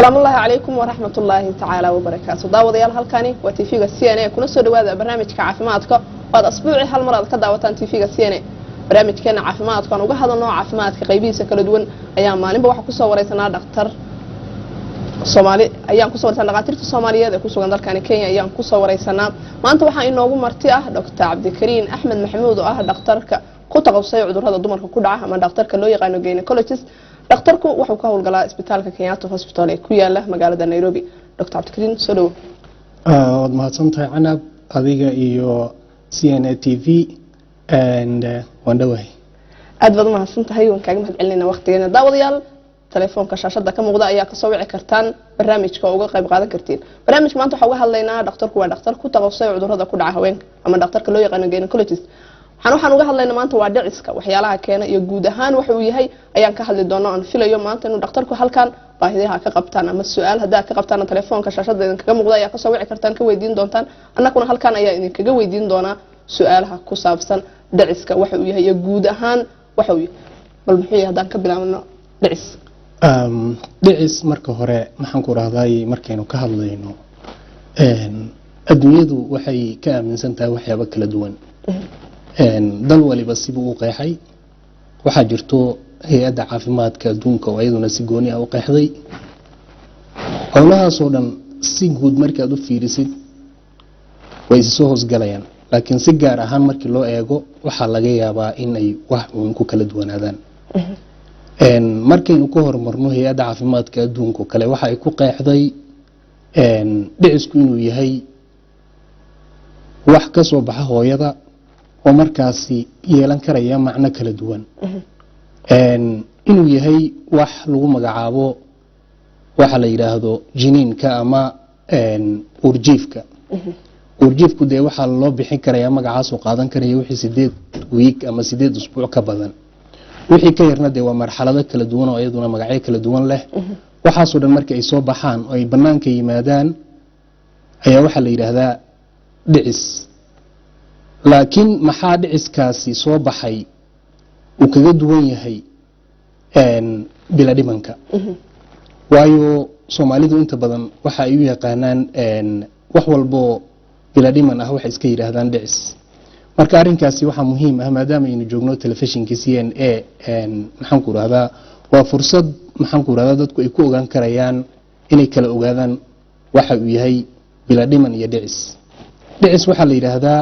Asalaamu calaykum waraxmat ullaahi tacaala wabarakaatu. Daawadayaal, halkani waa TV-ga CNA. Kuna soo dhawaada barnaamijka caafimaadka oo aad asbuucii hal mar aad ka daawataan TV-ga CNA. Barnaamijkeena caafimaadka aan uga hadalno caafimaadka qaybihiisa kala duwan ayaa maalinba waxaa kusoo wareysanaa dhakhtar Soomaali ayaan kusoo wareysanaa. Dhakhaatiirta Soomaaliyeed ee kusugan dalkani Kenya ayaan kusoo wareysanaa. Maanta waxaa inoogu marti ah Doctor Cabdikariin Axmed Maxamuud oo ah dhakhtarka ku takhasusay cudurrada dumarka ku dhaca ama dhakhtarka loo yaqaano gynecologist. Dhakhtarku wuxuu ka howlgalaa isbitaalka Kenyatta Hospital ee ku yaala magaalada Nairobi. Dr Cabdikariin, soo dhawo. Waad mahadsantahay, Canab, adiga iyo CNA TV and waan dhowahay. Aad baad umahadsan tahay, waan kaaga mahad celinayna waqtigeena. Daawadayaal, telefoonka shaashada ka muuqda ayaa kasoo wici kartaan barnaamijka oo uga qayb qaadan kartiin barnaamijka. Maanta waxaa uga hadlaynaa, dhakhtarku waa dhakhtar ku takhasusay cudurrada ku dhaca haweenka ama dhakhtarka loo yaqaano gynecologist. Waxaan uga hadlaynaa maanta waa dhiciska, waxyaalaha keena iyo guud ahaan waxa uu yahay ayaan ka hadli doona. Aan filayo maanta inuu dhakhtarku halkan baahiyaha ka qabtaan ama su-aal haddaa ka qabtaan, telefoonka shaashada idinkaga muuqda ayaa kasoo wici kartaan, ka weydiin doontaan. Annaguna halkan ayaa idinkaga weydiin doonaa su-aalaha ku saabsan dhiciska, waxa uu yahay iyo guud ahaan waxa uu yahay. Bal muxuu yahay haddaan ka bilaabno dhicis? Dhicis marka hore, maxaan ku rahday, markaynu ka hadlayno, adduunyadu waxay ka aaminsan tahay waxyaabo kala duwan. Dal waliba sibuu u qeexay. Waxaa jirto Hay-adda Caafimaadka Adduunka oo iyaduna si gooni ah u qeexday. Howlahaasoo dhan si guud markaad u fiirisid way isi soo hoosgalayaan, laakiin si gaar ahaan markii loo eego waxaa laga yaabaa in ay wax uun ku kala duwanaadaan. Markaynu ka horumarno Hay-adda Caafimaadka Adduunka oo kale, waxa ay ku qeexday dhicisku inuu yahay wax ka soo baxa hooyada oo markaasi yeelan karaya macno kala duwan, inuu yahay wax lagu magacaabo waxa la yidhaahdo jiniinka ama uurjiifka. Uurjiifku dee waxaa loo bixin karayaa magacaasoo qaadan karaya wixii 8 week ama 8 usbuuc ka badan. Wixii ka yarna dee waa marxalado kala duwan oo iyaduna magacyo kala duwan leh. Waxaasoo dhan marka ay soo baxaan oo ay banaanka yimaadaan ayaa waxaa la yidhaahdaa dhicis. Laakiin maxaa dhiciskaasi soo baxay uu kaga duwan yahay biladhimanka? Waayo, Soomaalidu inta badan waxa ay u yaqaanaan wax walboo biladhiman ah waxay iska yidhaahdaan dhicis. Marka arrinkaasi waxaa muhiim ah, maadaama aynu joogno telefishinka CNA, maxaan ku rahdaa, waa fursad, maxaan ku rahdaa, dadku ay ku ogaan karayaan inay kala ogaadaan waxa uu yahay biladhiman iyo dhicis. Dhicis waxaa la yidhaahdaa,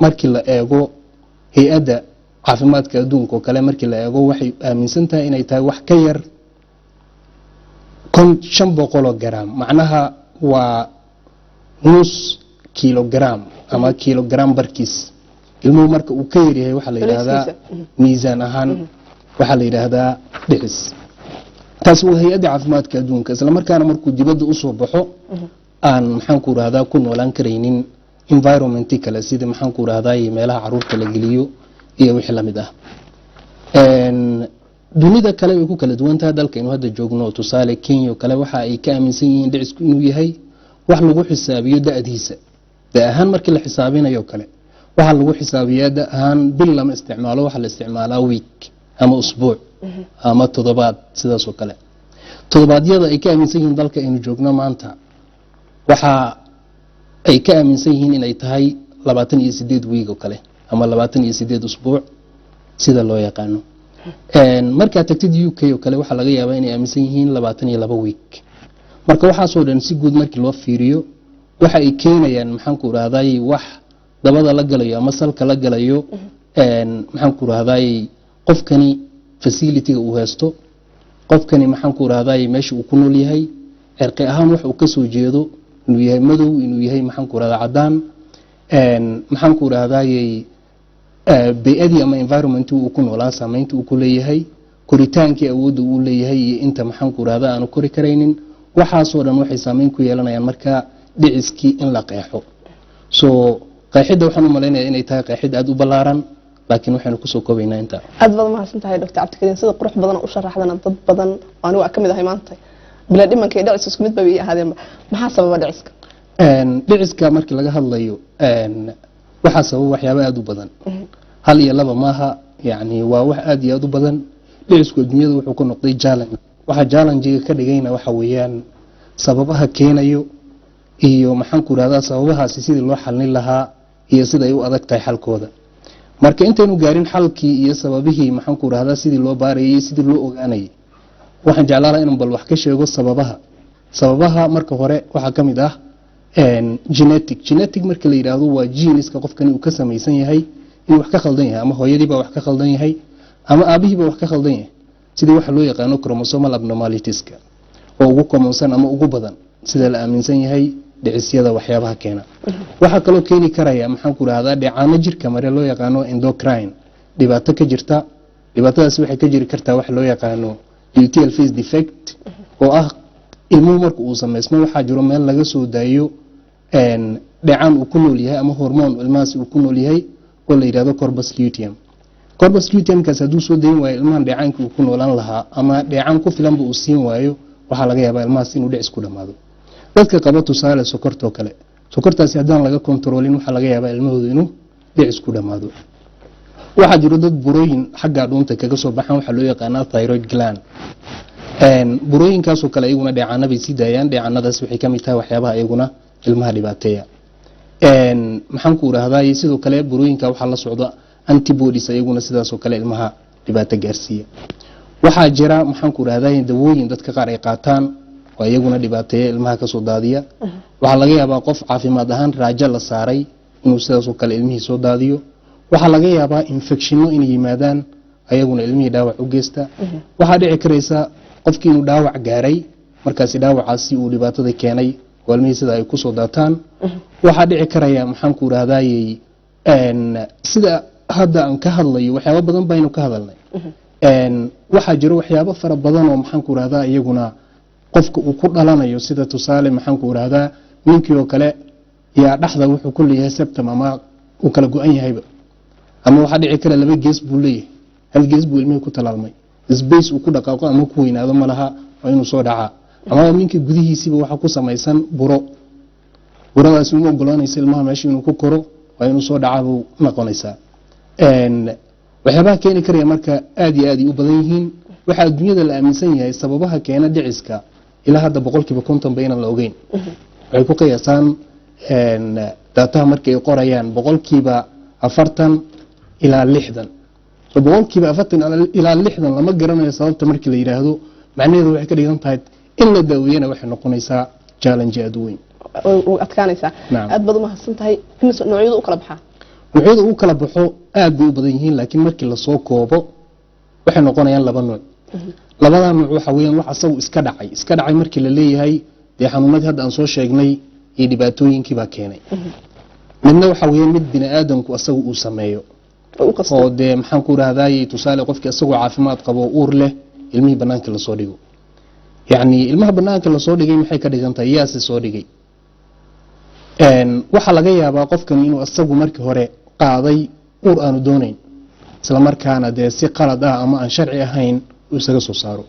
markii la eego Hay-adda Caafimaadka Adduunka oo kale, markii la eego waxay aaminsan tahay inay tahay wax ka yar 500 garam, macnaha waa nus kilogram ama kilogram barkiis. Ilmuhu marka uu ka yaryahay waxaa la yidhaahdaa miisaan ahaan waxaa la yidhaahdaa dhicis. Taasi waa Hay-adda Caafimaadka Adduunka. Isla markaana markuu dibadda usoo baxo aan, maxaan ku rahdaa, ku noolaan karaynin environment kale, sida, maxaan ku rahdaa, meelaha caruurta la geliyo iyo wixii lamid ah. Dunida kale way ku kala duwan tahay. Dalkaynu hadda joogno, tusaale Kenya oo kale, waxa ay ka aaminsan yihiin dhicisku inuu yahay wax lagu xisaabiyo da-diisa. Da ahaan markii la xisaabinayo kale waxaa lagu xisaabiyaa da ahaan. Bil lama isticmaalo, waxaa la isticmaalaa week ama usbuuc ama toddobaad. Sidaas oo kale toddobaadyada ay ka aaminsan yihiin dalka aynu joogno maanta waxa ay ka aaminsan yihiin inay tahay 28 week oo kale ama 28 usbuuc sida loo yaqaano. Markaad tagtid UK oo kale, waxaa laga yaabaa inay aaminsan yihiin 22 week. Marka waxaasoo dhan si guud markii loo fiiriyo waxa ay keenayaan, maxaan ku rahday, wax dabada la galayo ama salka la galayo, maxaan ku rahday, qofkani facility-ga uu haysto, qofkani, maxaan ku rahday, meesha uu ku nool yahay, cirqi ahaan wax uu kasoo jeedo, inuu yahay madow, inuu yahay, maxaan ku rahdaa, cadaan, maxaan ku rahdayey, bey-adii ama environment uu ku noolaa saameynta uu ku leeyahay, koritaankii awoodda uu leeyahay iyo inta, maxaan ku rahdaa, aanu kori karaynin. Waxaasoo dhan waxay saameyn ku yeelanayaan marka dhiciskii in la qeexo. So qeexidda waxaan u malaynaya inay tahay qeexid aada u ballaaran, laakiin waxaynu kusoo koobaynaa intaa. Aad baad umahadsan tahay, Dr Cabdikariin, sida qurux badan u sharaxdana. Dad badan oo anigu ka mid ahay maanta bila dhimanka iyo dhiciska isku mid bay ii ahaadeenba. Maxaa sababa dhiciska? Dhiciska markii laga hadlayo waxaa sababa waxyaabo aada u badan, hal iyo laba maaha, yani waa wax aada iyo aada u badan. Dhicisku adduunyada wuxuu ka noqday challenge. Waxaa challenge-ga ka dhigayna waxa weeyaan sababaha keenayo iyo, maxaan ku rahdaa, sababahaasi sidii loo xalin lahaa iyo sida ay u adag tahay xalkooda. Marka intaynu gaarin xalkii iyo sababihii, maxaan ku rahdaa, sidii loo baarayay iyo sidii loo ogaanayay, waxaan jeclaan lahaa inaan bal wax ka sheego sababaha. Sababaha marka hore waxaa ka mid ah genetic. Genetic marka la yidhaahdo waa genes-ka qofkani uu ka samaysan yahay inuu wax ka khaldan yahay, ama hooyadii baa wax ka khaldan yahay ama aabihii baa wax ka khaldan yahay, sidii waxa loo yaqaano chromosomal abnormalities-ka oo ugu commonsan ama ugu badan sida la aaminsan yahay dhicisyada waxyaabaha keena. Waxaa kaloo keeni karaya, maxaan ku rahdaa, dheecaano jirka mare loo yaqaano endocrine dhibaato ka jirta. Dhibaatadaasi waxay ka jiri kartaa waxa loo yaqaano luteal phase defect, oo ah ilmuhu marka uu samaysmo waxaa jiro meel laga soo daayo dheecaan uu ku nool yahay ama hormoon ilmahaasi uu ku nool yahay oo la yidhahdo corpus luteum. Corpus luteumkaas hadduu soo dayn waayo ilmahan dheecaankii uu ku noolaan lahaa ama dheecaan ku filanba uu siin waayo, waxaa laga yaabaa ilmahaas inuu dhicis ku dhammaado. Dadka qaba tusaale sokortoo kale, sokortaasi haddaan laga kontaroolin, waxaa laga yaabaa ilmahoodu inuu dhicis ku dhammaado. Waxaa jiro dad burooyin xagga dhuunta kaga soo baxaan, waxaa loo yaqaanaa thyroid gland. Burooyinkaasoo kale iyaguna dheecaana bay sii daayaan. Dheecaanadaas waxay ka mid tahay waxyaabaha iyaguna ilmaha dhibaateeya. Maxaan ku idhaahdaa, sidoo kale burooyinka waxaa la socda antibodies, iyaguna sidaasoo kale ilmaha dhibaato gaarsiiya. Waxaa jira, maxaan ku idhahdaa, dawooyin dadka qaar ay qaataan oo iyaguna dhibaateeya, ilmaha kasoo daadiya. Waxaa laga yaabaa qof caafimaad ahaan raajo la saaray inuu sidaasoo kale ilmihii soo daadiyo. Waxaa laga yaabaa infectionno inay yimaadaan, ayaguna ilmihii dhaawac u geysta. Waxaa dhici karaysa qofkii inuu dhaawac gaaray, markaasi dhaawacaasi uu dhibaatada keenay oo ilmihii sida ay kusoo daataan. Waxaa dhici karaya, maxaan ku idhahdayey, sida hadda aan ka hadlayo waxyaabo badan baynu ka hadalnay. Waxaa jiro waxyaabo fara badan oo, maxaan ku idhahdaa, iyaguna qofka uu ku dhalanayo, sida tusaale, maxaan ku idhahdaa, ninkii oo kale yaa dhexda wuxuu ku leeyahay septum ama uu kala go-an yahayba, ama waxaa dhici kara laba gees buu leeyahay, hal gees buu ilmihii ku talaalmay, space uu ku dhaqaaqo ama ku weynaado ma laha, waa inuu soo dhacaa. Amaba minka gudihiisiiba waxaa ku samaysan buro, buradaasi uma ogolaanaysa ilmaha meesha inuu ku koro, waa inuu soo dhacaa buu noqonaysaa. Waxyaabaha keeni karaya marka aad iyo aad ay u badan yihiin. Waxaa adduunyada la aaminsan yahay sababaha keena dhiciska ilaa hadda 50% ba inaan la ogeyn. Waxay ku qiyaasaan data-ha markii ay qorayaan 40% ilaa 60%. So 40% ilaa 60% lama garanayo sababta markii la yidhaahdo, macnaheedu waxay ka dhigan tahay in la daaweeyana waxay noqonaysaa challenge aada u weyn. Way adkaanaysaa. Nacam. Aad baad umahadsan tahay. Imise noocyadu u kala baxaa? Noocyada uu kala baxo aad bay u badan yihiin, laakiin markii lasoo koobo waxay noqonayaan laba nuuc. Labada nuuc waxa weeyaan wax asagu iska dhacay. Iska dhacay markii la leeyahay, dee xanuunadii hadda aan soo sheegnay iyo dhibaatooyinkii baa keenay. Midna waxa weeyaan mid bini aadamku asagu uu sameeyo oo u qastay oo dee, maxaan ku rahdaayey, tusaale qofkii isagoo caafimaad qabo oo uur leh ilmihii banaanka lasoo dhigo. Yacni ilmaha banaanka lasoo dhigay maxay ka dhigan tahay? Yaase soo dhigay? Waxaa laga yaabaa qofkan inuu isagu markii hore qaaday uur aanu doonayn, isla markaana dee si qalad ah ama aan sharci ahayn uu isaga soo saaro.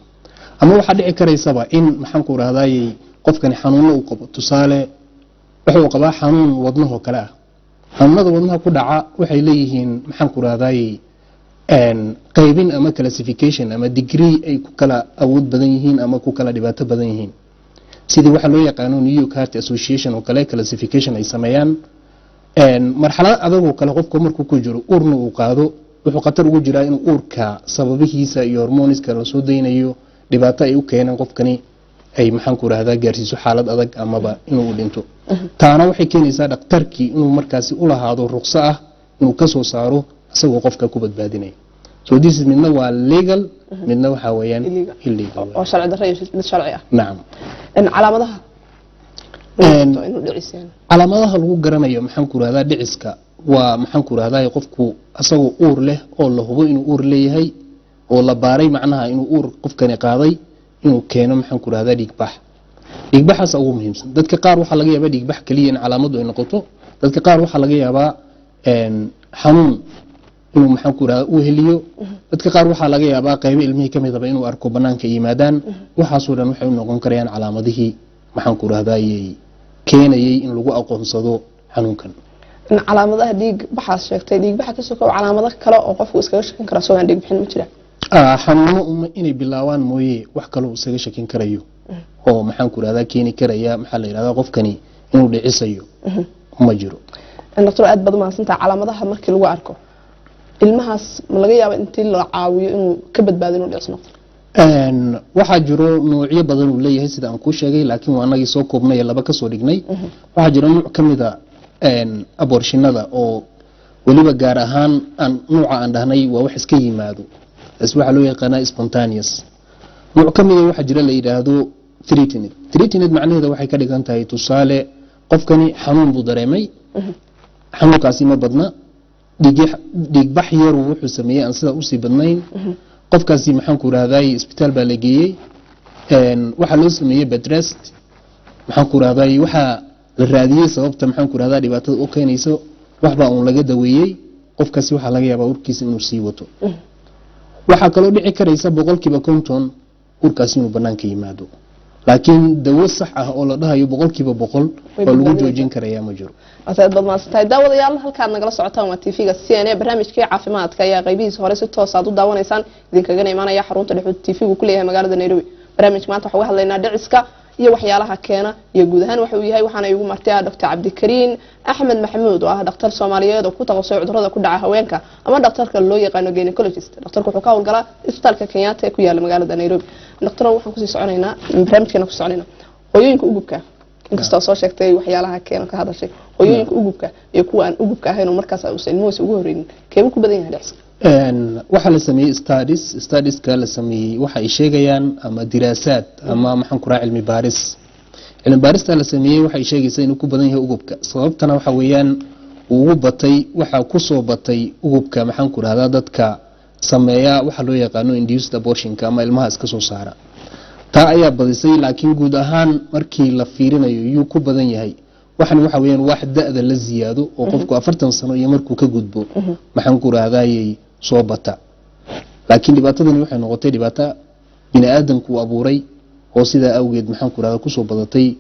Ama waxaa dhici karaysaba in, maxaan ku rahdaayey, qofkani xanuuno uu qabo. Tusaale wuxuu qabaa xanuun wadnahoo kale ah. Xanuunada wadnaha ku dhaca waxay leeyihiin, maxaan ku rahdaayey, qaybin ama classification ama degree ay ku kala awood badan yihiin ama ku kala dhibaato badan yihiin, sidii waxaa loo yaqaano New York Heart Association oo kale classification ay sameeyaan. Marxalad adagoo kale qofku markuu ku jiro uurna uu qaado, wuxuu khatar ugu jiraa inuu uurka sababihiisa iyo hormoniska lasoo daynayo dhibaato ay u keenaan qofkani, ay, maxaan ku rahdaa, gaarsiiso xaalad adag amaba inuu dhinto. Taana waxay keenaysaa dhakhtarkii inuu markaasi u lahaado ruqso ah inuu kasoo saaro isagoo qofka ku badbaadinaya. So this is midna waa legal, midna waxaa weeyaan illegal. Illegal. Oo sharci darro iyo mid sharci ah. Nacam. Calaamadaha inuu dhiciseen? Calaamadaha lagu garanayo, maxaan ku rahdaa, dhiciska waa, maxaan ku rahdaa, qofku asagoo uur leh oo la hubo inuu uur leeyahay oo la baaray, macnaha inuu uur qofkani qaaday, inuu keeno, maxaan ku rahdaa, dhiigbax. Dhiigbaxaas ugu muhiimsan. Dadka qaar waxaa laga yaabaa dhiigbax keliya in calaamadu ay noqoto. Dadka qaar waxaa laga yaabaa xanuun inuu, maxaan ku rahdaa, uu heliyo. Dadka qaar waxaa laga yaabaa qaybo ilmihii ka midaba inuu arko banaanka ay yimaadaan. Waxaasoo dhan waxay u noqon karayaan calaamadihii, maxaan ku rahdaayey, keenayay in lagu aqoonsado xanuunkan. Calaamadaha dhiig baxaas sheegtay, dhiig baxa ka sokow, calaamado kale oo qofku iskaga shakin kara isagoo aan dhiig bixin ma jira? Xanuuno uma inay bilaabaan mooye, wax kaloo isaga shakin karayo oo maxaan ku rahdaa keeni karaya, maxaa la yidhahdaa, qofkani inuu dhicisayo ma jiro. Doctor, aad baad umahadsantaha. Calaamadaha markii lagu arko ilmahaas, ma laga yaaba intii la caawiyo inuu ka badbaado inuu dhicis noqdo? Waxaa jiro noocyo badan uu leeyahay sida aan kuu sheegay, laakiin waa anagii soo koobnay ee laba kasoo dhignay. Waxaa jira nuuc ka mida abortionada oo weliba gaar ahaan aan nuuca aan dhahnay waa wax iska yimaado, taas waxaa loo yaqaanaa spontaneous. Nuuc ka mida waxaa jira la yidhaahdo threatened. Threatened macnaheeda waxay ka dhigan tahay, tusaale, qofkani xanuun buu dareemay, xanuunkaasi ma badna, dhiigbax yaru wuxuu sameeyey aan sidaa usii badnayn. Qofkaasi maxaan ku rahday isbitaal baa la geeyey, waxaa loo sameeyey bed rest, maxaan ku rahday waxaa la raadiyey sababta maxaan ku rahdaa dhibaatada u keenayso, waxbaa uun laga daweeyey. Qofkaasi waxaa laga yaabaa urkiisa inuu sii wato. Waxaa kaloo dhici karaysa 50% urkaasi inuu banaanka yimaado, laakiin dawo sax ah oo la dhahayo 100% Way waa lagu badbaadinaysaa. joojin karayaa ma jiro. Aad baad mahadsantahay. Daawadayaal, halkaad nagala socotaan waa TV-ga CNA. Barnaamijkii caafimaadka ayaa qaybihiisa hore si toos aad u daawanaysaan, idinkagana imaanaya xarunta dhexood TV-gu ku leeyahay magaalada Nairobi. Barnaamijka maanta waxaan uga hadlaynaa dhiciska iyo waxyaalaha keena iyo guud ahaan waxa uu yahay. Waxaana igu martay ah Dr. Cabdikariin Axmed Maxamuud oo ah dhakhtar Soomaaliyeed oo ku takhasusay cudurrada ku dhaca haweenka ama dhakhtarka loo yaqaano gynecologist. Dhakhtarku wuxuu ka howlgalaa isbitaalka Kenyatta ee ku yaala magaalada Nairobi. Dhakhtar, waxaan kusii soconaynaa barnaamijkeena, ku soconaynaa hooyooyinka ugubka. Inkastoo soo sheegtay waxyaalaha keena ka hadashay, hooyooyinka ugubka iyo kuwa aan ugubka ahayn oo markaas uusan ilmuhiisa ugu horeynin, keebuu ku badan yahay dhiciska? Waxaa la sameeyey studies. Studieska la sameeyey waxa ay sheegayaan ama diraasaad ama maxaan ku rahaa cilmi baaris, cilmi baarista la sameeyey waxay sheegaysaa inuu ku badan yahay ugubka. Sababtana waxa weeyaan uu ugu batay, waxaa kusoo batay ugubka maxaan ku rahdaa dadka sameeya waxa loo yaqaano induced abortionka ama ilmaha iska soo saara. Taa ayaa badisay. Laakiin guud ahaan markii la fiirinayo yuu ku badan yahay, waxan waxa weeyaan wax da-da la ziyaado oo qofku 40 sano iyo markuu ka gudbo maxaan ku rahdayay soo bata. Laakiin dhibaatadani waxay noqotay dhibaato bini aadamku uu abuuray oo sidaa awgeed maxaan ku rahdaa kusoo badatay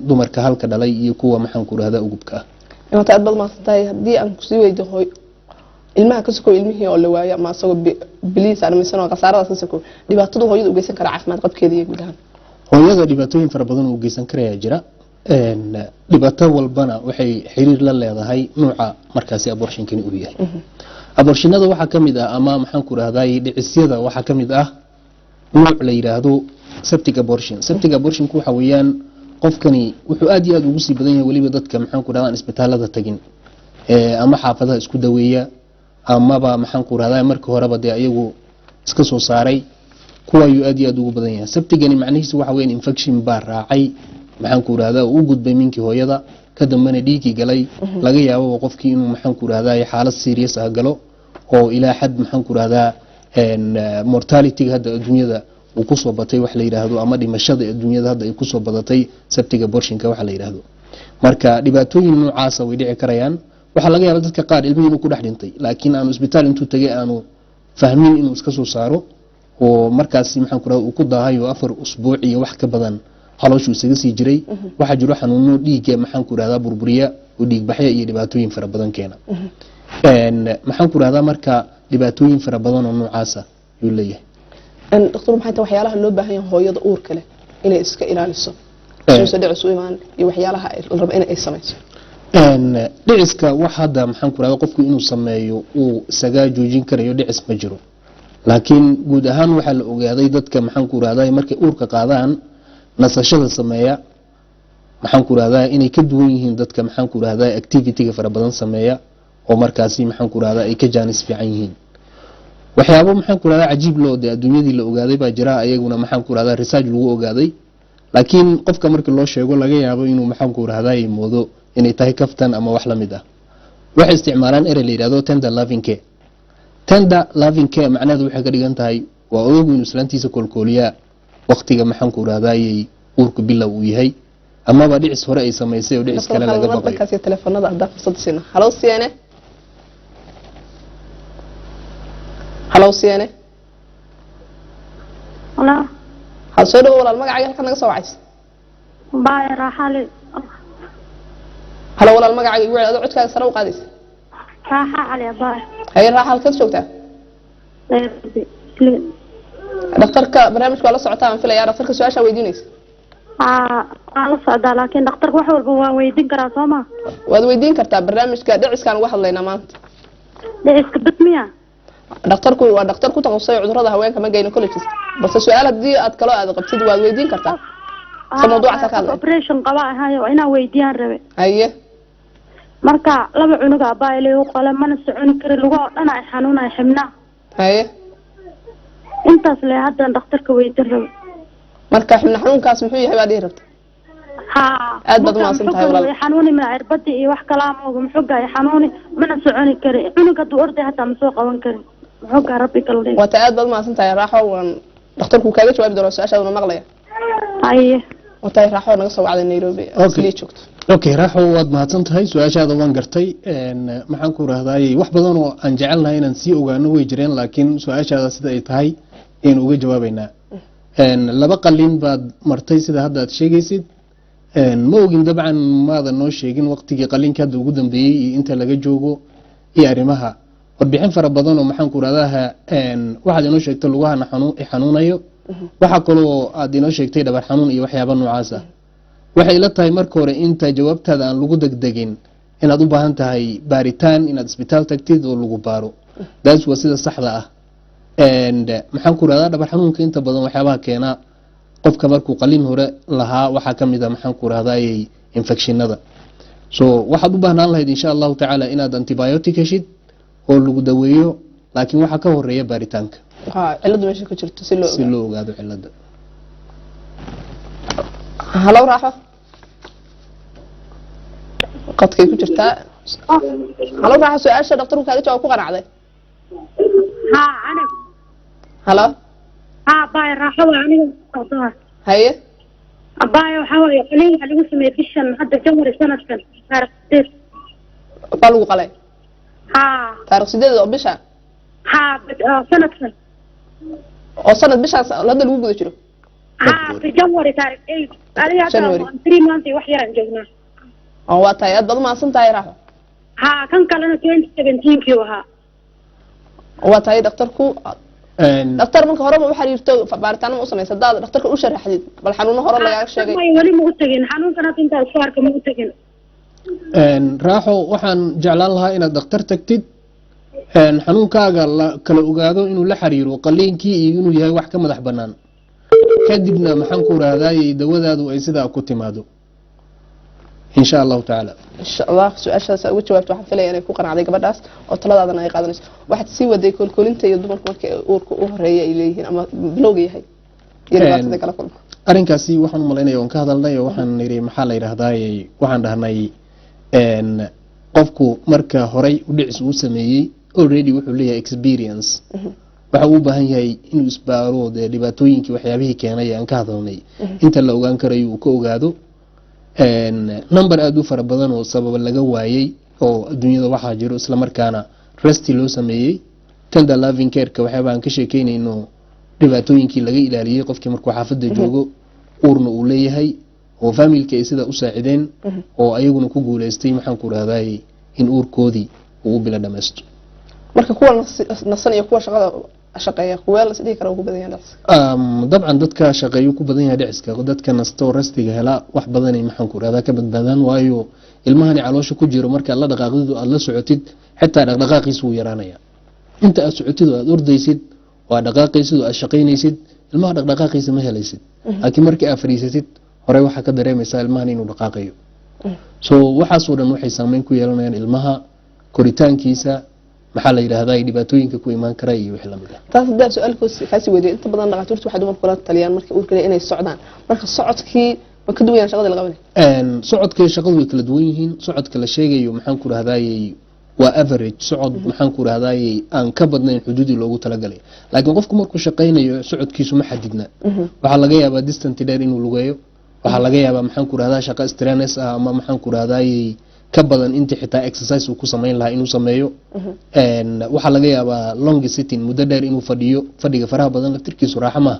dumarka halka dhalay iyo kuwa maxaan ku rahdaa ugubka ah. Waata aad baad mahadsantahay. Haddii aan kusii weydo, hooy ilmaha ka sokow, ilmihii oo la waayo ama asagoo biliis aan amisan oo khasaaradaas ka sokow, dhibaatadu hooyada u geysan kara caafimaad qabkeeda iyo guud ahaan? Hooyada dhibaatooyin fara badan uu geysan karayaa jira. Dhibaato walbana waxay xiriir la leedahay nuuca markaasi abortionkani uu yahay. Abortionada waxaa ka mid ah ama maxaan ku rahday dhicisyada waxaa ka mid ah nuuc la yidhaahdo septic abortion. Septic abortionku waxa weeyaan qofkani wuxuu aad iyo aad ugu sii badan yahay weliba dadka maxaan ku rahdaa aan isbitaalada tagin ama xaafadaha isku daweeya amaba maxaan ku rahdaa marka horeba dee ayagu iska soo saaray, kuwa ayuu aad iyo aad ugu badan yahay. Septicgani macnihiisu waxa weeyaan infection baa raacay maxaan ku rahdaa oo u gudbay minkii hooyada, ka dambena dhiigii galay. Laga yaababa qofkii inuu maxaan ku rahdaa xaalad serious ah galo oo ilaa xad maxaan ku rahdaa mortalityga hadda adduunyada uu kusoo batay wax la yidhaahdo ama dhimashada adduunyada hadda ay kusoo badatay septic abortionka waxa la yidhaahdo. Marka dhibaatooyin noocaasa way dhici karayaan. Waxaa laga yaaba dadka qaar ilmihii inuu ku dhex dhintay, laakiin aanu isbitaal intuu tegay aanu fahmin inuu iska soo saaro oo markaasi maxaan ku rahda uu ku daahay oo 4 usbuuc iyo wax ka badan calooshuu isaga sii jiray. Waxaa jiro xanuuno dhiigga maxaan ku rahdaa burburiya oo dhiigbaxya iyo dhibaatooyin fara badan keena. Maxaan ku rahdaa marka dhibaatooyin fara badan oo noocaasa yuu leeyahay. Doctor, maxay tahay waxyaalaha loo baahan yahay hooyada uurka leh inay iska ilaaliso suusa dhicis u imaan iyo waxyaalaha la rabo in ay samayso? Dhiciska wax hadda maxaan ku rahdaa qofku inuu sameeyo uu isaga joojin karayo dhicis ma jiro. Laakiin guud ahaan waxaa la ogaaday dadka maxaan ku rahdaa markay uurka qaadaan nasashada sameeya maxaan ku rahdaa inay ka duwan yihiin dadka maxaan ku rahdaa activityga fara badan sameeya oo markaasi maxaan ku rahdaa ay ka jaanis fiican yihiin. Waxyaabo maxaan ku rahdaa cajiib loo dee adduunyadii la ogaaday baa jira, ayaguna maxaan ku rahdaa research lagu ogaaday, laakiin qofka markii loo sheego laga yaabo inuu maxaan ku rahdaa moodo inay tahay kaftan ama wax la mid ah. Waxay isticmaalaan erey la yidhahdo tender loving care. Tender loving care macnaheedu waxay ka dhigan tahay waa odagu inuu islaantiisa koolkooliyaa waqtiga maxaan ku rahdaayey uurku bilow uu yahay amaba dhicis hore ay samaysay oo dhicis kale laga baqayo. Dhankaas iyo telefoonada haddaan fursad siino. Hello CNA, hello CNA. Hello. Ha, soo dhawo walaal, magacaaga, halkan naga soo wacaysa? Baay raaxali. Hello walaal, magacaaga igu celi adoo codkaaga sare u qaadaysa. Raaxa Cali baay. Haye Raaxa, halkaad joogtaa? Nairobi. Isli. Dhakhtarka barnaamijka waa la socotaa aan filayaa. Dhakhtarka su-aashaa weydiinaysa? Haa, waan la socdaa, laakiin dhakhtarka wax walba waan weydiin karaa, soo ma? Waad weydiin kartaa. Barnaamijka dhiciskaan uga hadlaynaa maanta. Dhiciska bad miya? Dhakhtarku waa dhakhtar ku takhasusay cudurrada haweenka, ma gynecologist, balse su-aal haddii aad kaloo aad qabtid waad weydiin kartaa. Se mawduucaas ka hadlay. Operation qaba ahayo, inaan weydiiyaan rabe. Haye. Marka laba cunug abaa ilay u qole, mana soconi kari, lugaha oo dhan ay xanuunay, xibnaa. Haye. Intaas le haddan dhakhtarka weydiin rabe. Marka xibna xanuunkaas muxuu yahay baa dhihi rabta? Haa. Aad baad umahadsan tahay, walaal. Way xanuuni mana cirbadii iyo wax kalaa mooga, muxuga ay xanuuni, mana soconi kari. Cunug hadduu orday hataa ma soo qaban karin, muxuga rabbi kala. Waata, aad baad umahadsan tahay, Raaxo. Waan dhakhtarku kaaga jawaabi doonaa su-aashaaduna maqlaya. Haye. Watahay Raaxo naga soo wacday Nairobi. Okay. Isliya joogto. Okay Raaxo, waad mahadsan tahay, su-aashaada waan gartay. Maxaan ku rahdaayey, wax badan oo aan jecelnahay inaan sii ogaano way jireen, laakiin su-aashaada sida ay tahay ayaynu uga jawaabeynaa. Laba qalin baad martay sida hadda aad sheegaysid. Ma ogin dabcan, maadan noo sheegin waqtigii qalinka hadda ugu dambeeyey iyo inta laga joogo iyo arrimaha warbixin fara badan oo maxaan ku rahdaha. Waxaad inoo sheegtay lugahana xanuunayo, waxaa kaloo aad inoo sheegtay dhabar xanuun iyo waxyaaba noocaas ah. Waxay ila tahay marka hore, inta jawaabtaada aan lagu degdegin, inaad u baahan tahay baaritaan, inaad isbitaal tagtid oo lagu baaro. Daas waa sida saxda ah. And maxaan ku rahdaa, dhabar xanuunka inta badan waxyaabaha keena qofka markuu qalin hore lahaa waxaa ka mid a, maxaan ku rahdaayey, infectionada. So waxaad u baahnaan lahayd, insha Allahu tacaala, inaad antibiotic heshid oo lagu daweeyo, laakiin waxaa ka horeeya baaritaanka. Ha, ciladu meesha ku jirto si loo si ogaado. Loo ogaado cilada. Halow Raaxo, qadkay ku jirtaa. Halow Raaxo, su-aasha dhakhtarku kaaga jawaab ku qanacday? Haa, Canab. Halo. Haa baay, Raaxo waa aniga socdaa. Haye. Abaayo, waxaa waaye qaliin waxaa lagu sameeyey bishan hadda January sanadkan taarikh 8. Baa lagu qalay? Haa. Taarikh 8 oo bisha? Haa, sanadkan. Oo sanad bishaas hadda lagu guda jiro? Haa, fi January taarikh 8 adiga hadda. January. 3 months iyo wax yaraan joognaa. Oo waa tahay, aad baad umahadsan tahay, Raaxo. Haa, kan kalena 2017kii ahaa. Waa tahay dhakhtarku. Dhakhtar, marka horeba u xiriirto, baaritaano ma u samaysa? Haddaad dhakhtarka u sharaxdid bal xanuuno hore lagaaga sheegay. May, weli ma u tegin xanuunkan hadda intaa isku arka ma u tegin. Raaxo, waxaan jeclaan lahaa inaad dhakhtar tagtid, xanuunkaaga la kala ogaado inuu la xiriiro qaliinkii iyo inuu yahay wax ka madax banaan, kadibna maxaan ku rahdaayey, dawadaadu ay sidaa ku timaado, insha Allahu tacaala. Insha Allah, su-aashaas uga jawaabto. Waxaan filaya inay ku qanacday gabadhaas oo taladaadana ay qaadanayso. Waxaad sii waday koolkoolinta iyo dumarku markii ay uurka u horeeya ay leeyihiin ama bilowga yahay iyo dhibaatada kala kulma. Arrinkaasi waxaan umalaynaya waan ka hadalnay oo waxaan nidhi, maxaa la yidhaahdaayey, waxaan dhahnay qofku marka horey u dhicis uu sameeyey already wuxuu leeyahay experience. Waxa uu u baahan yahay inuu isbaaro, dee dhibaatooyinkii waxyaabihii keenay ee aan ka hadalnay inta la ogaan karayo uu ka ogaado. Number aada u fara badan oo sababa laga waayey oo adduunyada waxaa jiro, islamarkaana resti loo sameeyey tender loving careka, waxyaaba aan ka sheekeynayno, dhibaatooyinkii laga ilaaliyey qofkii markuu xaafadda joogo uurna uu leeyahay oo familka ay sidaa u saacideen oo ayaguna ku guuleystay, maxaan ku rahdaayey, in uurkoodii uu u bila dhamaysto. Marka kuwa nasan iyo kuwa shaqada shaqeeya, kuwee la isdhihi kara ugu badan yahay dhiciska? Dabcan dadka shaqeeyu ku badan yahay dhiciska. Dadka nasta oo rastiga hela wax badanay, maxaan ku rahdaa, ka badbaadaan, waayo ilmahani caloosha ku jiro markaad la dhaqaaqdid oo aada la socotid, xitaa dhaqdhaqaaqiisa wuu yaraanaya. Inta aad socotid oo aada ordaysid oo aad dhaqaaqaysid oo aad shaqaynaysid, ilmaha dhaqdhaqaaqiisa ma helaysid, laakiin markii aad fadhiisatid horey waxaa ka dareemaysaa ilmahan inuu dhaqaaqayo. So waxaasoo dhan waxay saameyn ku yeelanayaan ilmaha koritaankiisa, maxaa la yidhaahdaa, dhibaatooyinka ku imaan kara iyo wixii lamid ah. Taas haddaan su-aal kaasi weydiyo, inta badan dhakhaatiirtu waxay dumarku kula taliyaan markay uurka leeyihiin inay socdaan. Marka socodkii ma ka duwan yahan shaqadii la qabanay? Socodka iyo shaqadu way kala duwan yihiin. Socodka la sheegayo, maxaan ku rahdaayey, waa average socod, maxaan ku rahdaayey, aan ka badnayn xuduudii loogu talagalay. Laakiin qofku markuu shaqaynayo socodkiisu ma xadidna. Waxaa laga yaabaa distance dheer inuu lugeeyo. Waxaa laga yaabaa, maxaan ku rahdaa, shaqo stress ah ama maxaan ku rahdaayey, ka badan intii xitaa exercise uu ku samayn lahaa inuu sameeyo. Waxaa laga yaabaa long sitting, muddo dheer inuu fadhiyo. Fadhiga faraha badan laftirkiisu raaxo maaha.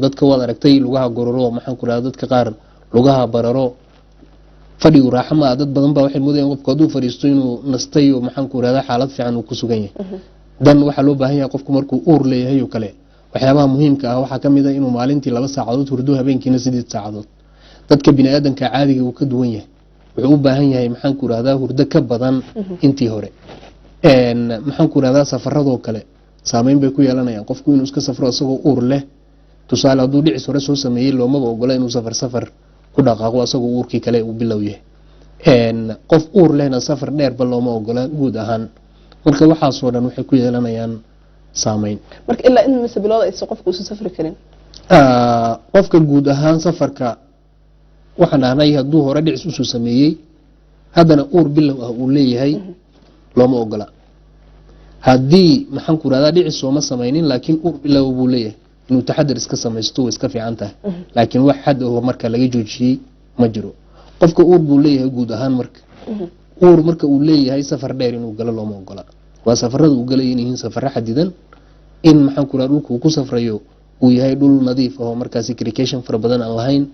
Dadka waad aragtay lugaha gororo, maxaan ku rahdaa, dadka qaar lugaha bararo. Fadhigu raaxo maaha. Dad badan baa waxay moodayaan qofku hadduu fadhiisto inuu nastay oo, maxaan ku rahdaa, xaalad fiican uu ku sugan yahay. Dan waxaa loo baahan yahay qofku markuu uur leeyahay oo kale, waxyaabaha muhiimka ah waxaa ka mid ah inuu maalintii 2 saacadood hurdo, habeenkiina 8 saacadood. Dadka bini-aadanka caadiga uu ka duwan yahay, wuxuu u baahan yahay, maxaan ku rahdaa, hurdo ka badan intii hore. Maxaan ku rahdaa, safaradoo kale saameyn bay ku yeelanayaan. Qofku inuu iska safro isagoo uur leh, tusaale hadduu dhicis hore soo sameeyey, loomaba ogola inuu safar ku dhaqaaqo isagoo uurkii kale uu bilow yahay. Qof uur lehna safar dheerba looma ogola guud ahaan. Marka waxaasoo dhan waxay ku yeelanayaan saameyn. Marka ilaa in mise bilooda aysan qofku uusan safri karin? Qofka guud ahaan safarka waxaan dhahnay, hadduu hore dhicis usoo sameeyey, haddana uur bilow ah uu leeyahay, looma ogola. Haddii, maxaan ku rahdaa, dhicis sooma samaynin laakiin uur bilow buu leeyahay, inuu taxadar iska samaysto way iska fiican tahay, laakiin wax xad oo marka laga joojiyey ma jiro. Qofka uur buu leeyahay guud ahaan, marka uur marka uu leeyahay, safar dheer inuu galo looma ogola. Waa safarada uu galaya in yihiin safaro xadidan, in, maxaan ku rahdaa, dhulka uu ku safrayo uu yahay dhul nadiif ah oo markaasi crication fara badan aan lahayn,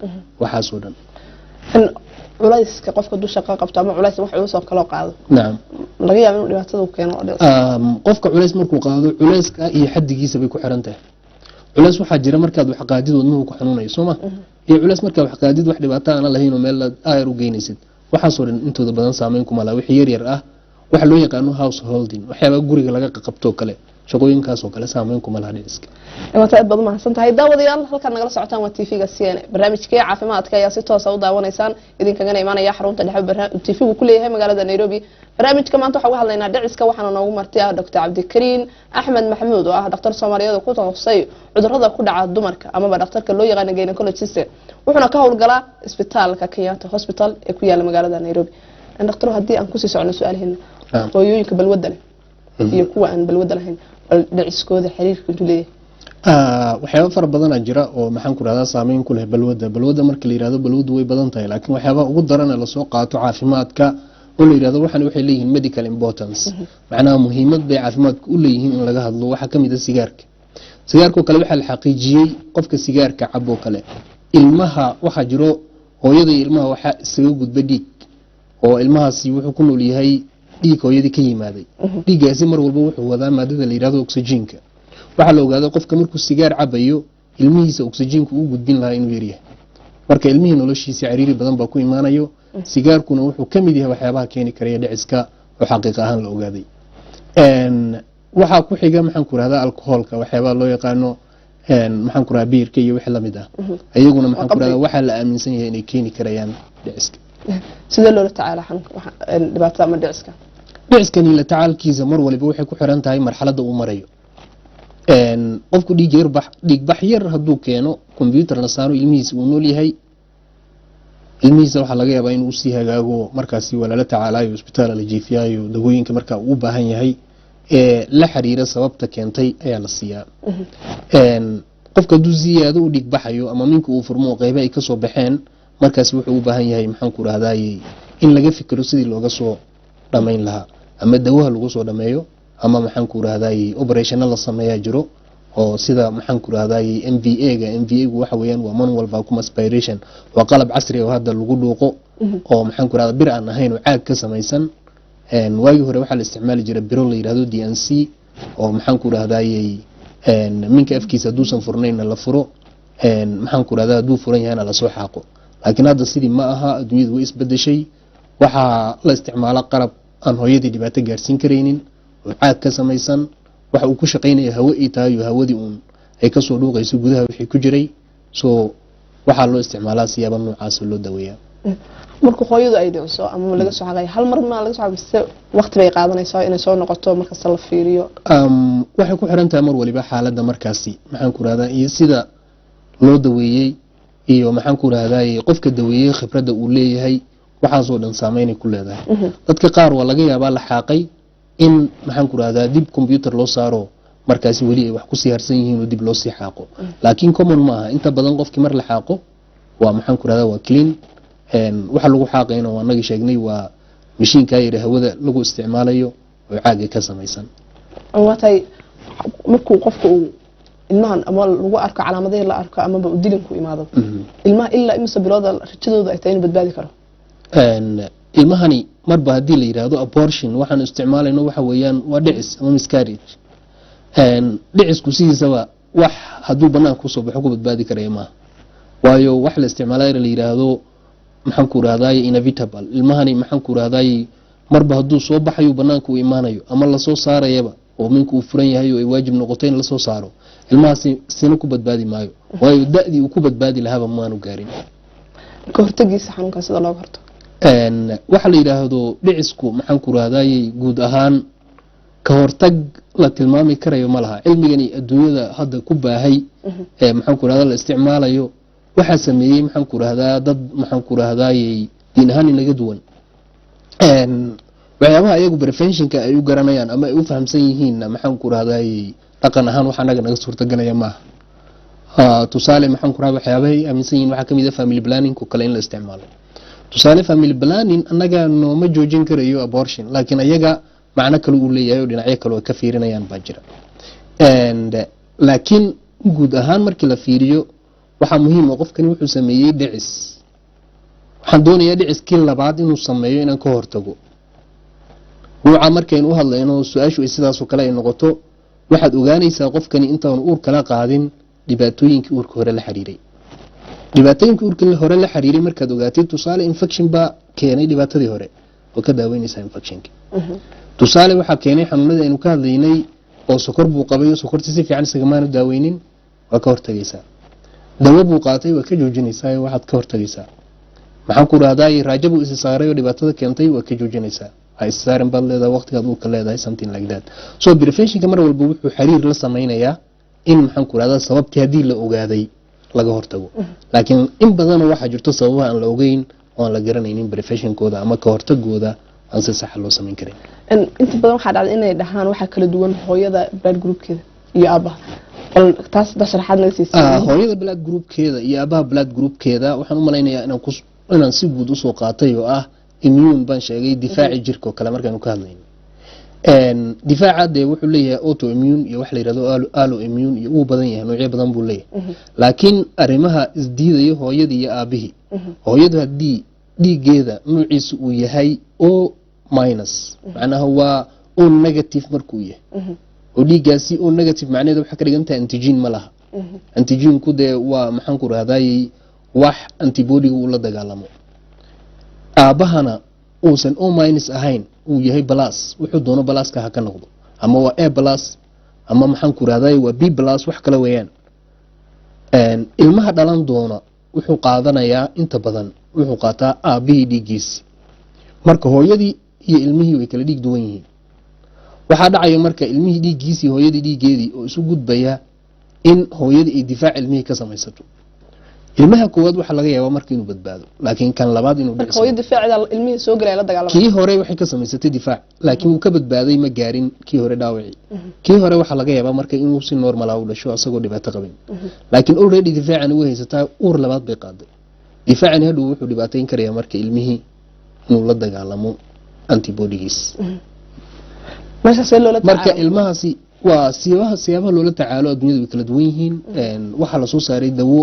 waxaasoo dhan. In culayska qofka dusha ka qabto ama culays wax culus oo kaloo qaado, laga yaabo inuu dhibaatada u keeno oo dhicis? Qofka culays markuu qaado, culayska iyo xadigiisa bay ku xiran tahay. Culays waxaa jira markaad wax qaadid wadnuhu ku xanuunayo, soo ma? Iyo culays markaad wax qaadid wax dhibaato aana lahayn oo meel aad aayar u geynaysid. Waxaasoo dhan intooda badan saameyn kuma laha. Wixii yar yar ah, waxa loo yaqaano house holding, waxyaaba guriga laga qabtoo kale, shaqooyinkaasoo kale saameyn kuma laha dhiciska. Waata aad baad umahadsan tahay. Daawadayaal, halkaad nagala socotaan waa TV-ga CNA. Barnaamijkii caafimaadka ayaa si toosa u daawanaysaan, idinkagana imaanaya xarunta dhexe TV-gu ku leeyahay magaalada Nairobi. Barnaamijka maanta waxaa uga hadlaynaa dhiciska, waxaana noogu marti ah Dr Cabdikariin Axmed Maxamuud, oo ah dhakhtar Soomaaliyeed oo ku takhasusay cudurada ku dhaca dumarka, amaba dhakhtarka loo yaqaano gynecologist, wuxuuna ka howlgalaa isbitaalka Kenyatta Hospital ee ku yaala magaalada Nairobi. Dhakhtar, haddii aan kusii socono su-aalaheena, hooyooyinka balwadda leh iyo kuwa aan balwadda lahayn, bal dhiciskooda xiriirka intuu leeyahay? Waxyaaba fara badanaa jira oo, maxaan ku rahdaa, saameyn ku leh balwadda. Balwadda marka la yihahdo, balwaddu way badan tahay, laakiin waxyaabaha ugu daran ee lasoo qaato caafimaadka oo la yihahdo waxan waxay leeyihiin medical importance, macnaha muhiimad bay caafimaadka u leeyihiin in laga hadlo, waxaa kamid ah sigaarka. Sigaarkao kale waxaa la xaqiijiyey qofka sigaarka cabo kale, ilmaha waxaa jiro, hooyada iyo ilmaha waxaa isaga gudba dhiig, oo ilmahaasi wuxuu ku nool yahay dhiig hooyadii ka yimaaday. Dhiiggaasi mar walba wuxuu wadaa maadada la yihahdo oxygenka. Waxaa la ogaaday qofka markuu sigaar cabayo, ilmihiisa oxygenka uu gudbin lahaa inuu yaryahay. Marka ilmihii noloshiisa cariiri badan baa ku imaanayo. Sigaarkuna wuxuu ka mid yahay waxyaabaha keeni karaya dhiciska oo xaqiiq ahaan la ogaaday. Waxaa ku xiga, maxaan ku rahdaa, alcoholka, waxyaabaha loo yaqaano, maxaan ku rahdaa, biirka iyo wixii lamid ah. Iyaguna, maxaan ku rahdaa, waxaa la aaminsan yahay inay keeni karayaan dhiciska. Sidee loola tacaala xanuunka dhibaatada ama dhiciska? Dhiciskani la tacaalkiisa mar waliba waxay ku xiran tahay marxaladda uu marayo. Qofku dhiig yar bax, dhiigbax yar hadduu keeno, computer la saaro, ilmihiisa uu nool yahay. Ilmihiisa waxaa laga yaabaa inuu usii hagaago. Markaasi waa lala tacaalayo, isbitaal la jiifiyaayo, dawooyinka marka uu u baahan yahay ee la xiriira sababta keentay ayaa la siiyaa. Qofka hadduu ziyaado u dhiig baxayo ama minka uu furmo oo qeybe ay kasoo baxeen, markaasi wuxuu u baahan yahay, maxaan ku rahdaayey, in laga fikiro sidii looga soo dhamayn lahaa, ama dawaha lagu soo dhameeyo, ama, maxaan ku rahdaayey, operationa la sameeyaa jiro, oo sida, maxaan ku rahdaayey, MVA ga. MVA gu waxa weeyaan waa manual vacuum aspiration, waa qalab casri oo hadda lagu dhuuqo, oo, maxaan ku rahdaa, bir aan ahayn oo caag ka samaysan. Waagii hore waxaa la isticmaali jiray biro la yidhahdo D&C, oo, maxaan ku rahdaayey, minka afkiisa hadduusan furnaynna la furo, maxaan ku rahdaa, hadduu furan yahayna lasoo xaaqo. Laakiin hadda sidii ma aha, adduunyadu way isbedeshay. Waxaa la isticmaala qalab aan hooyadii dhibaato gaarsiin karaynin oo caag ka samaysan. Waxa uu ku shaqaynaya hawo ay tahay, oo hawadii uun ay kasoo dhuuqayso gudaha wixii ku jiray. So waxaa loo isticmaalaa siyaaba noocaas oo loo daweeyaa. Marka hooyadu ay dhiciso ama laga soo xaqayo, hal mar ma laga soo xaqay mise waqti bay qaadanaysaa inay soo noqoto markasta la fiiriyo? Waxay ku xiran tahay mar waliba xaaladda markaasi, maxaan ku rahdaa, iyo sida loo daweeyey, iyo, maxaan ku rahdaay, qofka daweeyey khibradda uu leeyahay. Waxaasoo dhan saameynay ku leedahay. Dadka qaar waa laga yaabaa la xaaqay in, maxaan ku rahdaa, dib computer loo saaro, markaasi weli ay wax kusii harsan yihiin oo dib loo sii xaaqo, laakiin common ma aha. Inta badan qofkii mar la xaaqo waa, maxaan ku rahdaa, waa clean. Waxa lagu xaaqayna waa anagii sheegnay, waa mashiinkaa yari hawada lagu isticmaalayo oo caaga ka samaysan. Waa tahay. Markuu qofka uu ilmahan ama lagu arko calaamadihii la arko amaba uu dilinku imaado, ilmaha ilaa imise bilooda rajadooda ay tahay inuu badbaadi karo? Ilmahani marba haddii la yidhaahdo abortion, waxaan isticmaalayno waxa weeyaan waa dhicis ama miscarriage. Dhicisku sidiisaba wax hadduu banaanka kusoo baxo ku badbaadi karaya maaha, waayo wax la isticmaalaa la yidhaahdo, maxaan ku rahdaay, inevitable. Ilmahani, maxaan ku rahdaay, marba hadduu soo baxayo banaanka uu imaanayo ama lasoo saarayaba oo minku uu furan yahay oo ay waajib noqoto in lasoo saaro, ilmahaasi sina ku badbaadi maayo, waayo da-dii uu ku badbaadi lahaaba maanu gaarin. Ka hortagiisa xanuunkan, sida looga hortago? Waxa la yidhaahdo dhicisku, maxaan ku rahdaayey, guud ahaan ka hortag la tilmaami karayo ma laha. Cilmigani adduunyada hadda ku baahay ee, maxaan ku rahdaa, la isticmaalayo, waxaa sameeyey, maxaan ku rahdaa, dad, maxaan ku rahdaayey, diin ahaan inaga duwan. Waxyaabaha iyagu preventionka ay u garanayaan ama ay u fahamsan yihiinna, maxaan ku rahdaayey, dhaqan ahaan wax anaga naga suurtagalaya maaha. Tusaale, maxaan ku rahdaa, waxyaabahay aaminsan yihiin waxaa kamid ah family planning oo kale in la isticmaalo. Tusaale, family planning annaga nooma joojin karayo abortion, laakiin ayaga macno kale uu leeyahay oo dhinacyo kale oo ka fiirinayaan baa jira. Laakiin guud ahaan markii la fiiriyo, waxaa muhiim ah qofkani wuxuu sameeyey dhicis, waxaan doonayaa dhiciskii labaad inuu sameeyo inaan ka hortago. Nuuca markaynu u hadlayno, su-aashu ay sidaasoo kale ay noqoto, waxaad ogaanaysaa qofkani intaanu uur kala qaadin dhibaatooyinkii uurka hore la xiriiray. Dhibaatooyinkii uurka hore la xiriiray markaad ogaatid, tusaale, infection baa keenay dhibaatadii hore, oo ka daaweynaysaa infectionki. Tusaale, waxaa keenay xanuunadii aynu ka hadlaynay oo sokor buu qabay oo sokortii si fiican isagamaanu daaweynin, waa ka hortagaysaa. Dawo buu qaatay, waa ka joojinaysaa oo waxaad ka hortagaysaa, maxaan ku rahdaay, raajo buu isi saaray oo dhibaatada keentay, waa ka joojinaysaa, ha is saarin baad leedahay waqtigaad uurka leedahay, something like that. So preventionka mar walba wuxuu xiriir la sameynayaa in, maxaan ku rahdaa, sababtii haddii la ogaaday laga hortago. Laakiin in badanoo waxaa jirto sababaha aan la ogeyn oo aan la garanaynin preventionkooda ama ka hortagooda aan si saxa loo samayn karin. Inta badan waxaa dhacda inay dhahaan waxaa kala duwan hooyada blood groupkeeda iyo aabaha. Bal taas da sharaxaad naga siisa. Hooyada blood groupkeeda iyo aabaha blood groupkeeda, waxaan u malaynayaa inaan si guud usoo qaatay oo ah immune baan sheegay, difaaci jirka oo kale markaanu ka hadlayno. Difaaca dee wuxuu leeyahay autoimmune iyo wax la yidhahdo alloimmune iyo uu badan yahay, noocyo badan buu leeyahay. Laakiin arrimaha isdiidaya hooyadii iyo aabihii, hooyadu haddii dhiiggeeda nuuciisu uu yahay O minus, macnaha waa O negative markuu yahay, oo dhiiggaasi O negative macnaheeda waxaa ka dhigan tahay antigen ma laha. Antigenku dee waa, maxaan ku rahdaayey, wax antibodiga uu la dagaalamo. Aabbahana uusan O minus ahayn, uu yahay plus, wuxuu doono pluska ha ka noqdo, ama waa A plus ama, maxaan ku rahdaayey, waa B plus, wax kale weeyaan. Ilmaha dhalan doona wuxuu qaadanayaa, inta badan wuxuu qaataa aabbihii dhiiggiisi. Marka hooyadii iyo ilmihii way kala dhiig duwan yihiin. Waxaa dhacaya marka ilmihii dhiiggiisii, hooyadii dhiiggeedii oo isu gudbaya, in hooyadii ay difaac ilmihii ka samaysato. Ilmaha koowaad waxaa laga yaabaa marka inuu badbaado, laakiin kan labaad inuu marka dhicismo. Hooyo difaaceeda ilmihii soo gelaya la dagaalamay. Kii hore waxay ka samaysatay difaac, laakiin wuu ka badbaaday, ma gaarin kii hore dhaawacii. Kii hore waxaa laga yaabaa marka inuu si normal ah u dhasho asagoo dhibaato qabin, laakiin already difaacani way haysataa, uur labaad bay qaaday. Difaacani hadhow wuxuu dhibaateyn karayaa marka ilmihii inuu la dagaalamo antibodigiis. Meeshaasee loola Marka tacaalo? ilmahaasi waa siyaabaha loola tacaalo adduunyada way kala duwan yihiin. Waxaa lasoo saaray dawo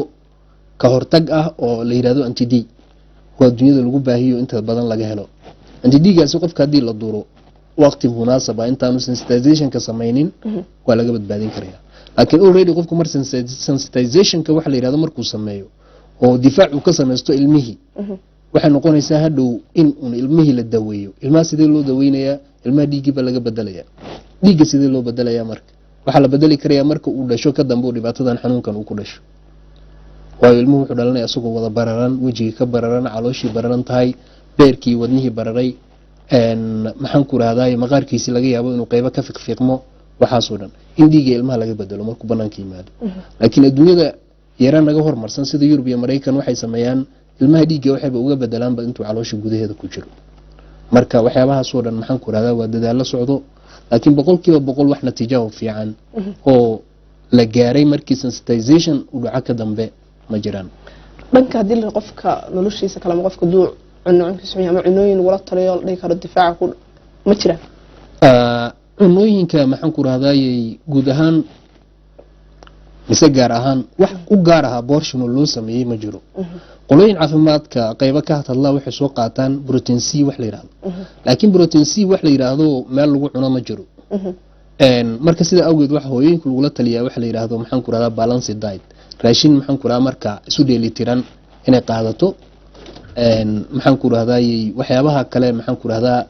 ka hortag ah oo la yidhahdo anti D, oo adduunyada lagu baahiyo, inta badan laga helo. Anti D-gaasi qofka haddii la duro waqti munaasaba intaanu sensitizationka samaynin, waa laga badbaadin karaya. Laakiin already qofku mar sensitizationka waxa la yidhahdo markuu sameeyo oo difaac uu ka samaysto ilmihii, waxay noqonaysaa hadhow in uun ilmihii la daweeyo. Ilmaha sidee loo daweynayaa? Ilmaha dhiiggii baa laga bedelaya. Dhiigga sidee loo bedelayaa? Marka waxaa la bedeli karayaa marka uu dhasho ka dambe uu dhibaatadan xanuunkan uu ku dhasho, waayo ilmuhu wuxuu dhalanaya isagoo wada bararan, wejigii ka bararan, calooshii bararan tahay, beerkii, wadnihii bararay, maxaan ku rahdaay, maqaarkiisii laga yaabo inuu qeybo ka fiqfiiqmo. Waxaasoo dhan in dhiigga ilmaha laga bedelo markuu banaanka yimaado. Laakiin adduunyada yara naga hormarsan sida Yurub iyo Maraykan waxay sameeyaan ilmaha dhiigga waxayba uga bedelaanba intuu caloosha gudaheeda ku jiro. Marka waxyaabahaasoo dhan, maxaan ku rahdaa, waa dadaalo socdo, laakiin 100% wax natiijo oo fiican oo la gaaray markii sensitization uu dhaco ka dambe ma jiraan. Dhanka haddii la qofka noloshiisa kale ama qofka duu cuno cunkiisu xun yahay ama cunooyin lagula taliyo la dhihi karo difaaca ku ma jiraan? Cunooyinka, maxaan ku rahdaayey, guud ahaan mise gaar ahaan wax u gaar ah abortion oo loo sameeyey ma jiro. Qolooyin caafimaadka qeybo ka hadla waxay soo qaataan protein C wax la yidhahdo, laakiin protein C wax la yidhaahdo meel lagu cuno ma jiro. Marka sida awgeed waxa hooyooyinka lagula taliyaa waxa la yidhaahdo, maxaan ku rahdaa, balanced diet, raashin, maxaan ku rahdaa, marka isu dheelitiran inay qaadato. Maxaan ku rahdaayey, waxyaabaha kale, maxaan ku rahdaa,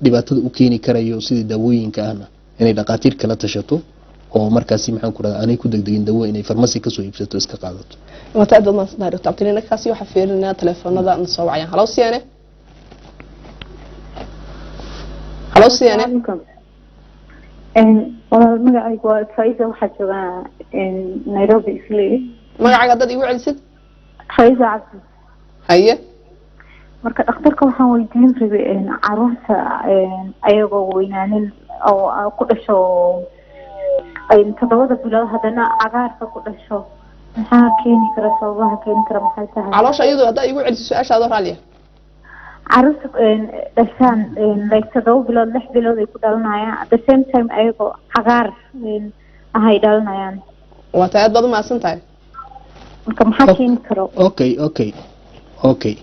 dhibaatada u keeni karayo sidii daawooyinka ahna inay dhaqaatiir kala tashato, oo markaasi, maxaan ku rahdaa, aanay ku degdegin dawo inay farmasi kasoo iibsato iska qaadato. Waata, aad baad mahadsantahay, Dr. Cabdikariin. Kaasi waxaa fiirinaa telefoonada na soo wacayaan. Hello, CNA. Hello, CNA. Walaal, magacaygu waa Faiza, waxaa joogaa Nairobi Isli. Magacaaga haddaad igu celisid? Faiza Cabdi. Haye. Marka dhakhtarka waxaan weydiin rabay caruurta ayagoo weynaanin oo ku dhasho 7da bilood, haddana cagaarka ku dhasho, maxaa keeni kara? Sababaha keeni kara maxay tahay? Caloosha iyadoo haddaad igu celisid su-aashaadoo raalliya. Caruurta dhashaan like 7 bilood, 6 bilood ay ku dhalanayaan, at the same time ayagoo cagaar ahay dhalanayaan. Waata, aad baad u mahadsan tahay. Marka maxaa keeni karo? Okay,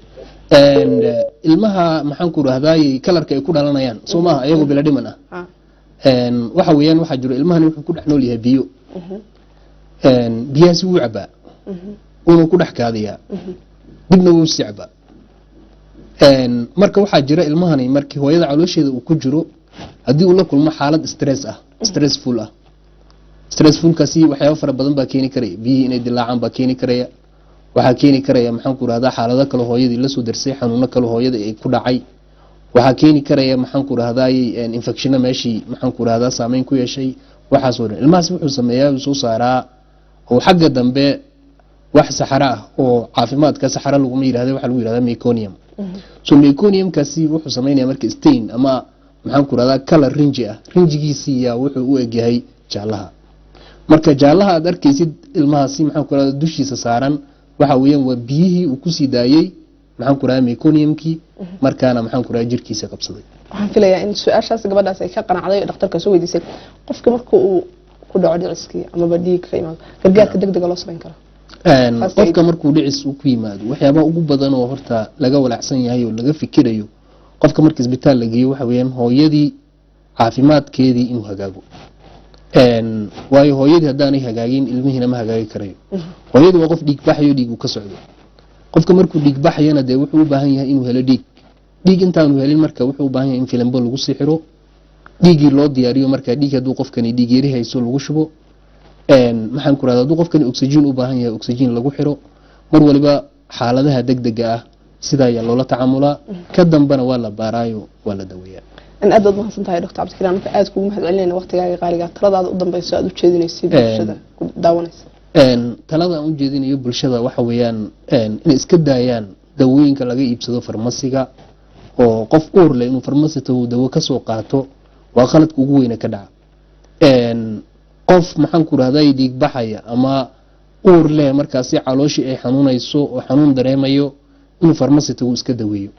and ilmaha, maxaan ku rahdaay, colorka ay ku dhalanayaan soo maaha ayagoo bila dhiman ah? Ha. Waxa weeyaan, waxaa jiro ilmahani wuxuu ku dhex nool yahay biyo. Biyahaasi wuu cabaa, wuuna ku dhex kaadiyaa, dibna wuu sii cabaa. Marka waxaa jira ilmahani markii hooyada caloosheeda uu ku jiro, haddii uu la kulmo xaalad stress ah, stressful ah, stressfulkaasi waxyaabo fara badan baa keeni karaya. Biyihii inay dilaacaan baa keeni karaya. Waxaa keeni karaya, maxaan ku rahdaa, xaalado kale hooyadii lasoo darsay, xanuuno kale hooyada ay ku dhacay. Waxaa keeni karaya, maxaan ku rahdaay, infectiono meeshii, maxaan ku rahdaa, saameyn ku yeeshay. Waxaasoo dhan ilmahaas wuxuu sameeyaa, uu soo saaraa oo xagga dambe wax saxaro ah, oo caafimaadka saxaro laguma yirahda, waxaa lagu yirahdaa meconium. So meconiumkaasi wuxuu sameynaya marka stain ama, maxaan ku rahdaa, color rinji ah. Rinjigiisii yaa wuxuu u egyahay jaalaha. Marka jaalaha aad arkaysid ilmahaasi, maxaan ku rahdaa, dushiisa saaran, waxa weeyaan waa biyihii uu kusii daayey, maxaan ku rahdaa, meconiumkii, markaana, maxaan ku rahdaa, jirkiisa qabsaday. Waxaan filayaa in su-aashaas gabadhaas ay ka qanacday oo dhakhtarka soo weydiisay. Qofka marka uu ku dhaco dhiciskii amaba dhiig ka imaado, gargaarka degdega loo samayn karo? Qofka markuu dhicis uu ku yimaado, waxyaabaha ugu badan oo horta laga walacsan yahay oo laga fikirayo qofka marka isbitaal la geeyo waxa weeyaan hooyadii caafimaadkeedii inuu hagaago. Waayo hooyadii haddaanay hagaagin, ilmihiina ma hagaagi karayo. Hooyadii waa qof dhiig baxayo, dhiig uu ka socdo. Qofka markuu dhiig baxayana dee wuxuu u baahan yahay inuu helo dhiig. Dhiig intaanu helin marka wuxuu u baahan yahay in filimbo lagu sii xiro, dhiiggii loo diyaariyo. Marka dhiig hadduu qofkani dhiig yari hayso lagu shubo. Maxaan ku rahda, hadduu qofkani oxygen u baahan yahay, oxygen lagu xiro. Mar waliba xaaladaha degdega ah sidaa ayaa loola tacaamulaa. Ka dambena waa la baaraayo, waa la daweeyaa. In aad baad mahadsan tahay, Dr. Cabdikariim. Marka aad kugu mahad celinayna waqtigaaga qaaliga. Taladaada u dambeyso aad u jeedinaysid bulshada ku daawanaysa? Talada aan u jeedinayo bulshada waxa weeyaan inay iska daayaan dawooyinka laga iibsado farmasiga, oo qof uur leh inuu farmasi tago dawo kasoo qaato waa qaladka ugu weyne ka dhaca. Qof, maxaan ku rahday, dhiig baxaya ama uur leh, markaasi calooshii ay xanuunayso oo xanuun dareemayo, inuu farmasi tago iska daweeyo.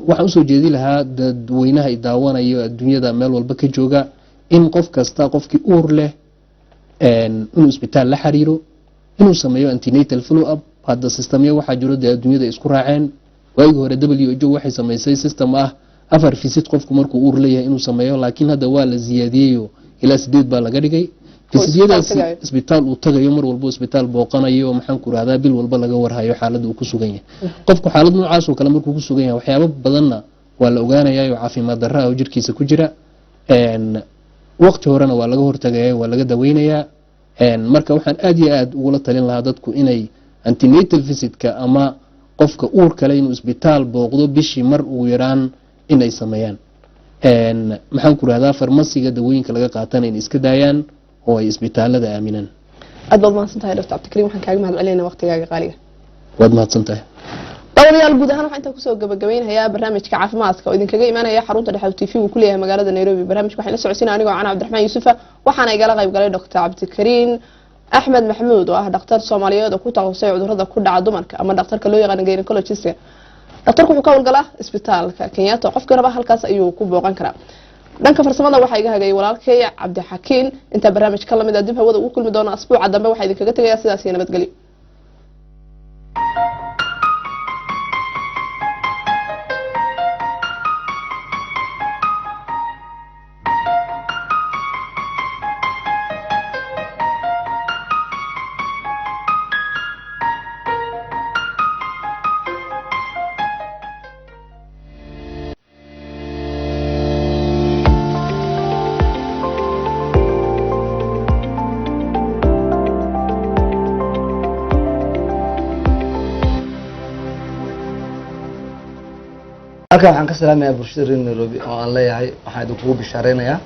Waxaan usoo jeedi lahaa dadweynaha i daawanayo adduunyada meel walba ka jooga in qof kasta, qofkii uur leh, inuu isbitaal la xiriiro, inuu sameeyo antenatal follow up. Hadda systemyo waxaa jiro dee adduunyada isku raaceen. Waagii hore WHO waxay samaysay system ah 4 visit qofku markuu uur leeyahay inuu sameeyo, laakiin hadda waa la siyaadiyeyo, ilaa 8 baa laga dhigay visityadaasi. Tagayo. Isbitaal uu tagayo mar walbo, isbitaal booqanayo, maxaan ku rahdaa, bil walba laga warhayo xaaladda uu ku sugan yahay. Qofku xaalad noocaas oo kale markuu ku sugan yahay, waxyaabo badanna waa la ogaanayaa oo caafimaad darra ah oo jirkiisa ku jira. Waqti horena waa laga hortagaya, waa laga daweynayaa. Marka waxaan aad iyo aad ugula talin lahaa dadku inay antenatal visitka ama qofka uur kale inuu isbitaal booqdo bishii mar ugu yaraan inay sameeyaan. Maxaan ku rahdaa, farmasiga dawooyinka laga qaatana inay iska daayaan oo ay isbitaalada aaminaan. Aad baad mahadsan tahay, Dr. Cabdikariim. Waxaan kaaga mahad celinayna waqtigaaga qaaliga. Waad mahadsan tahay. Daawadayaal, guud ahaan waxaan intaa kusoo gabagabaynayaa barnaamijka caafimaadka oo idinkaga imaanaya xarunta dhexe TV uu ku leeyahay magaalada Nairobi. Barnaamijka waxaan la socodsiinaya anigoo Cana Cabdiraxmaan Yuusufa, waxaana igala qayb galay Dr. Cabdikariin Axmed Maxamuud, oo ah dhakhtar Soomaaliyeed oo ku takhasusay cudurrada ku dhaca dumarka, ama dhakhtarka loo yaqaano gynecologist. Dhakhtarku wuxuu ka howlgalaa isbitaalka Kenyatta. Qofkii raba halkaas ayuu ku booqan karaa. Dhanka farsamada waxaa iga hagayay walaalkay Cabdixakiin. Intaa barnaamij ka lamid a dib hawada ugu kulmi doona asbuuca dambe, waxaa idinkaga tegayaa sidaas iyo nabadgelyo. Halkan waxaan ka salaamayaa bulshada reer Nairobi oo aan leeyahay, waxaan idinkugu bishaareynayaa,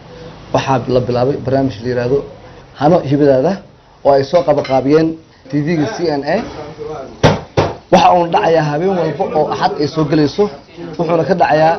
waxaa la bilaabay barnaamij la yiraahdo Hano Hibadaada oo ay soo qabaqaabiyeen TV-ga CNA. Waxa uuna dhacayaa habeen walba oo Axad ay soo gelayso, wuxuuna ka dhacayaa